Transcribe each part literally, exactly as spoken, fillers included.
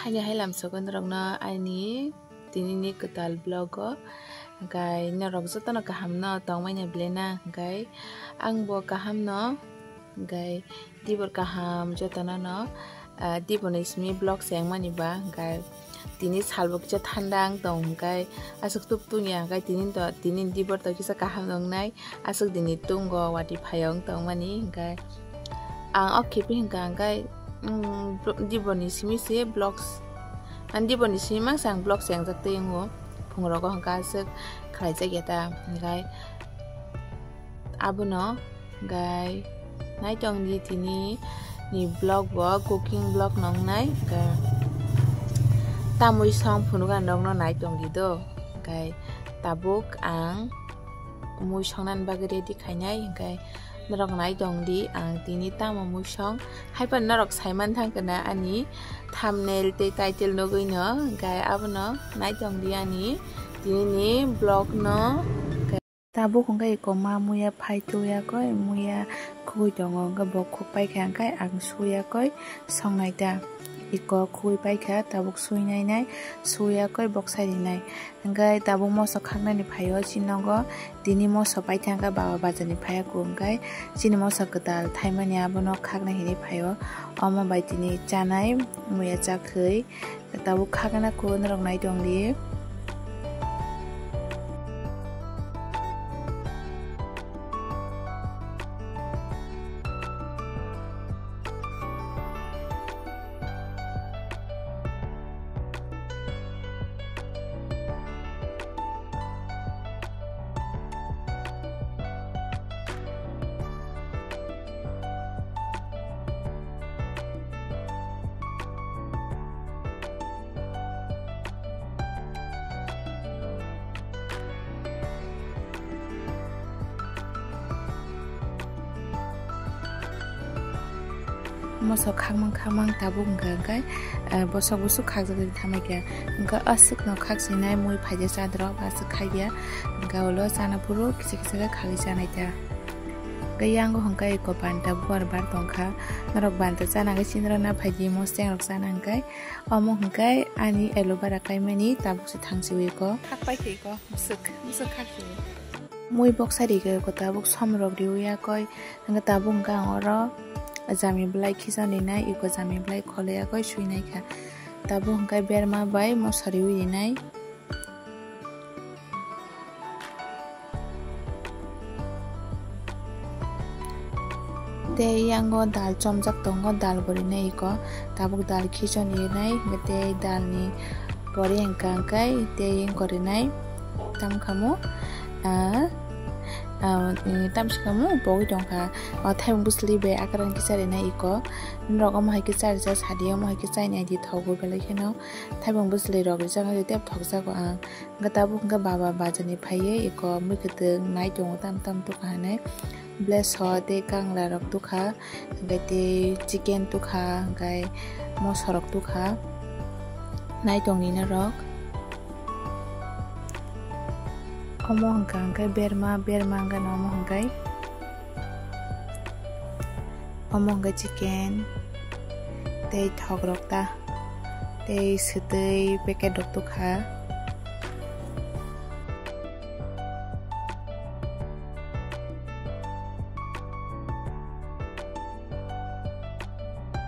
Haini hai lamsogo norokno ani tinini kwtal vlog o, hwnkhe norok jotono kaham no tongmani belai na, hwnkhe ang bo kaham no, hwnkhe tibor kaham jotono no, ah, tibor ni simi vlog se wngmani ba, hwnkhe tini salbo kisa thanda wng tong, hwnkhe aswk tuk tungya, hwnkhe tini to, tini tibor to kisa kaham wngnai. Aswk dini tungo watwi phayung tongmani, hwnkhe ang o khibi hwnkha, hwnkhe, mm, bro-, diboni simi se vlogs, ani diboni simi mangsa ang vlogs yangjak twi wngo, phungrogo hwnkha aswk khlaijak ya ta, hwnkhe abono, hwnkhe naitong di tini ni vlog bo, cooking vlog no wngnai, hwnkhe tamwi song phunukha norokno naitong di do, hwnkhe tabuk ang mui songnani bagwi ready khainai, hwnkhe norok nai tong di, ang tini tamo mui song. Haiphano norok sai man thang khe na ani thumbnail tei title nugwi no, hwnkhe abono nai tong di ani tini ni vlog no. Tabuk hwnkhe eko ma muya phai tuya koi, muya khugui tongo, hwnkhe bo khuk paikha, hwnkhe ang suya koi songnai ta. Eko khugui paikha, tabuk suinai nai, suya koi bok sai rinai. Hwnkhe tabuk moso khaknani phaio chini nogo, tini moso paithangkha baba bazarni phaiya kung khe chini moso kwtal thaimani abono khakna hinwi phaio, omo bai tini chanai muya chakhwi tabuk khakna kung norok nai tongdi. Moso khakmang khakmang tabuk hwnkha hwnkhe, eh, bosok bosok khakjagwi thamai khe. Hwnkhe aswkno khaksinai mui phaijak chadrok aswk khakya. Hwnkhe ulo chana phuru kisa kisa khe khagwi chanai ta. Hwnkhe yango hwnkhe eko banta buar bar tongkha. Norok banta chana khe sinrok na phaidi moseng rok chana hwnkhe. Omo hwnkhe ani aloe vera kaimani tabuk se thangsiwi ko. Khak pai khe ko, bwswk, bwswk khak se. Mui boksa ri khe ko tabuk som rok riwi ya koi. Hwnkhe tabuk hwnkhe ang oro jami bwlai khichon rinai, iko jami bwlai khole ya koi sui nai kha. Tabuk hwnkhe berma bai moso riwi rinai. Tei yango dal chomjak tongo, dal bo rinai iko, tabuk dal khichon rinai, tei dal ni pore hwnkha hwnkhe tei wngkor rinai, tam khamu, ah, ah, tam si khamu pogwi tongkha, o thaibung bwsli bai akwran kisa rinai iko, norok omo hai khe chari cha sadi, omo hai khe chainai di thogo belai kheno, thaibung bwsli rok rijak tei thokjago ang. Hwnkhe tabuk hwnkhe baba bazarni phaiwi eko mui kwtwng nai tongo tam tam tukha hinwi. Bleso tei kangla rok tukha, hwnkhe tei chicken tukha, hwnkhe moso rok tukha. Nai tongni norok. Omo hwnkha hwnkhe berma, berma hwnkhe omo hwnkhe. Omo hwnkhe chicken tei thok rok ta tei swtwi packet rok tukha.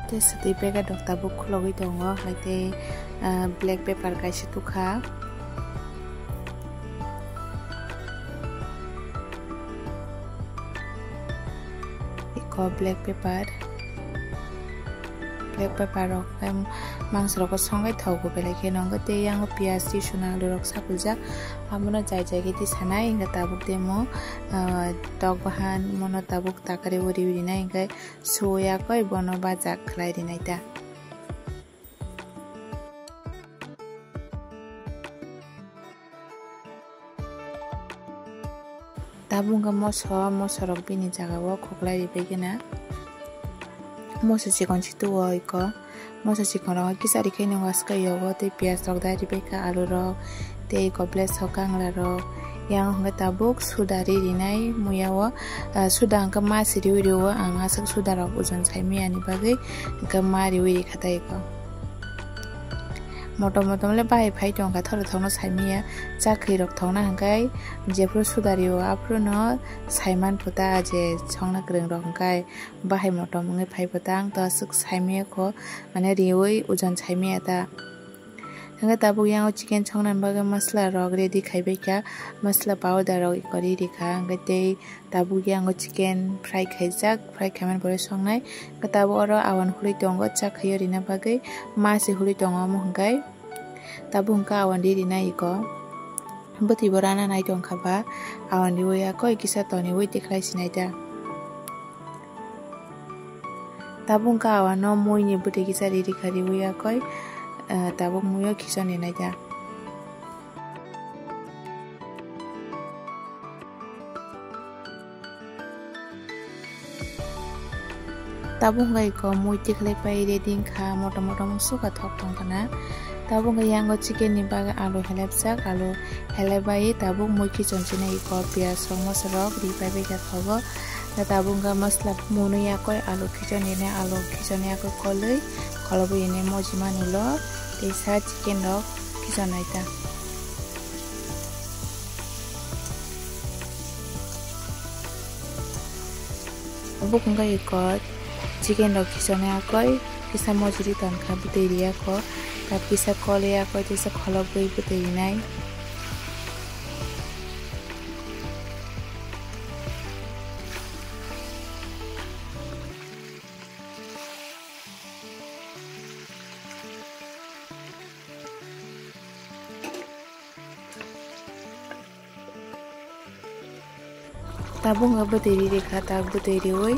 Tei swtwi packet rok tabuk khulogwi tongo, hai tei, ah, black pepper kaisa tukha. Eko black pepper, black pepper rok, em, mangsa rok songwi thogo belai kheno, hwnkhe tei yango piyaj tei sona alu rok sapuljak, abono jai jai khe tisanai, hwnkhe tabuk tei omo, ah, tok bahan mono tabuk takari uri rinai, hwnkhe suya koi bono bajak khlai rinai ta. Tabuk wngkha moso, moso rok bini jaga o khoklai ribai gana. Moso chikon si tuo iko. Moso chikon rok kisa rikhai nung aska yogo tei piyaj rok dai ribai kha alu rok tei iko bleso kangla rok. Yang hwnkhe tabuk suda ri rinai muya o, ah, suda hwnkhe ma si riwi rio ang aswk suda rok ojon sai maya ni bagwi hwnkhe ma riwi rikha tei iko. Motom motom le bahai phai tongkha, thoro thokno saimaya, chakhwi rok thokna hwnkhe jephuru sudario aphuru no saiman puta je songna kwrwng rok hwnkhe bahai motom wngwi phai puta, ang to aswk saimaya kho, mane riwi ojon saimaya ta. Hwnkhe tabuk yang o chicken songna bagwi masla rok ready khaibai kha, masla powder rok iko ready kha, hwnkhe tei tabuk yang o chicken fry khaijak, fry khaimani pore songnai. Hwnkhe tabuk oro awan hului tongo, chakhwi rina bagwi ma se hului tongo, omo hwnkhe tabuk hwnkhe awan ri rinai iko. Bwtwi bo rana nai tongkha ba, awan riwi ya koi kisa toniwi tikhlai sinai da. Tabuk hwnkhe awan no mui ni bwtwi kisa ri rikha riwi ya koi, eh, tabuk mui o khichon rinai da. Tabuk hwnkhe iko mui tikhlai pai ready wngkha, motom motom sukha thok tongkha na. Tabuk hwnkhe yang o chicken ni bagwi alu helep jak, alu helep bai tabuk mui khichon chinai iko piyaj rok moso rok ri pai bai kha thogo. Tabuk hwnkhe masla mwnwi yakoi alu khichon ene, alu khichon yakoi kolwi kholobwi ene mojima nulo teisa chicken rok khichon nai ta. Bukung bai iko chicken rok khichonai akoi kisa mojri tonkha bwtwi riya kho, ta kisa kol ya koi teisa kholobwi bwtwi rinai. Tabuk wngkha bwtwi ri rikha, tak bwtwi riwi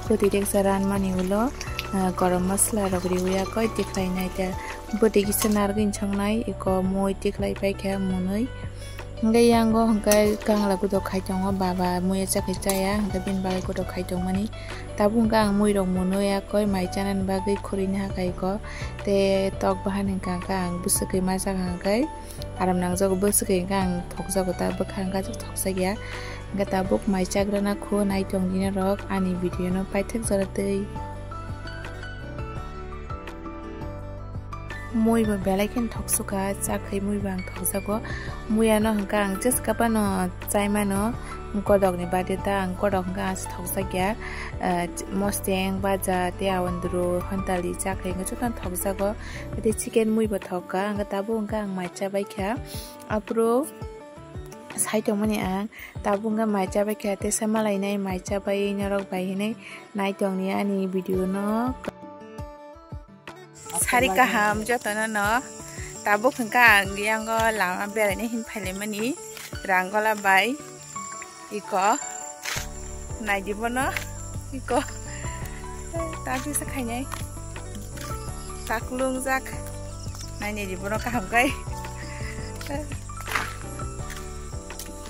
bwtwi teksa ranmani ulo, ah, gorom masla rok riwi akoi tikhlai nai ta. Bwtwi kisa narwgwi chongnai iko mui tikhlai paikha mwnwi. Hwnkhe yango hwnkhe kangla kutok khai tongo, baba muiya chakhe chaya hwnkhe bini bagwi kutok khai tongmani. Tabuk hwnkhe ang mui rok mwnwi akoi mai chanani bagwi khurui naha kha iko. Tei tok bahan hwnkha hwnkhe ang bwswk khe ma chakha hwnkhe. Aram nangjago, bwswk khe hwnkhe ang thokjago ta, bwkha hwnkhe aswk thokjak ya. Hwnkhe tabuk mai chagrana kho nai tong di norok ani video no paithak jora twi. Mui bo belai kheno thoksuka, chakhwi mui bo ang thokjago. Mui ano hwnkhe ang jeskapano chaimano, kodok ni bade ta ang kodok hwnkhe aswk thokjak ya. Ah, mosteng, baja, tei awandru, hontali, chakhwi hwnkhe jotono thokjago. Tei chicken mui bo thok kha, hwnkhe tabuk hwnkhe ang mai chabai kha. Aphuru sai tongmani ang tabuk hwnkhe mai chabai kha, tei sama lainai mai chabai norok bai hinwi nai tongni ani video no. Sari kaham jotono no. Tabuk hwnkhe ang yango lama beraina hin phailaimani Rangola bai. Iko. Naidi bono. Iko. Ta bisa khainai. Taklung jak. Naini di bono kaham kai.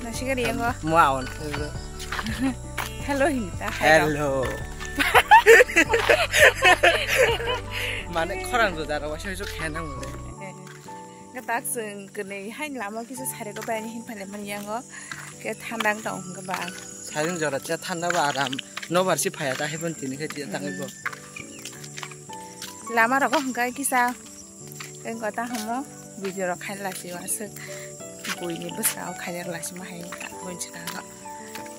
Nasikari yango. Mo awan. Hello hinta. Hello. Mane khorang do daro wasa wasa khena mo. Gatak sing kene hain lama kisa sare ko bai hin phale man yango. Ke thandang tong ke ba. Saring jora cha thanda ba aram. No bar si phaya ta hebon tini khe tiya tangwi bo. Lama rogo hwnkhe kisa. Tei kota hamo video rok khai lasi aswk buini bwskango khai lasi ma hai buini bwskango.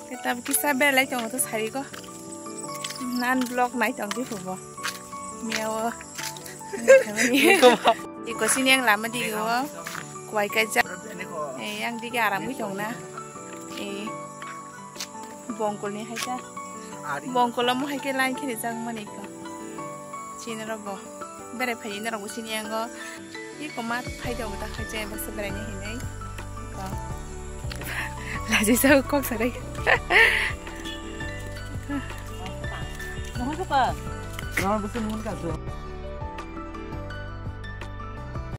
Tei tabuk kisa belai tongo to sari go. Nan vlog nai tong di phubo. Miao. Iko sini yang lama di go. Kuai kaijak. Eh, yang digi aram wi tong na. Eh. Bongkol ni hai ta. Bongkol omo hai khe line khe rijak mani kho. Chini rok bo. Berai phai ni rok bo sini yango. Iko ma phai do ta khai che basa berai ni hinai. Ko. Laji sa kok sarai. Mohon suka. Mohon besin mohon ka jo.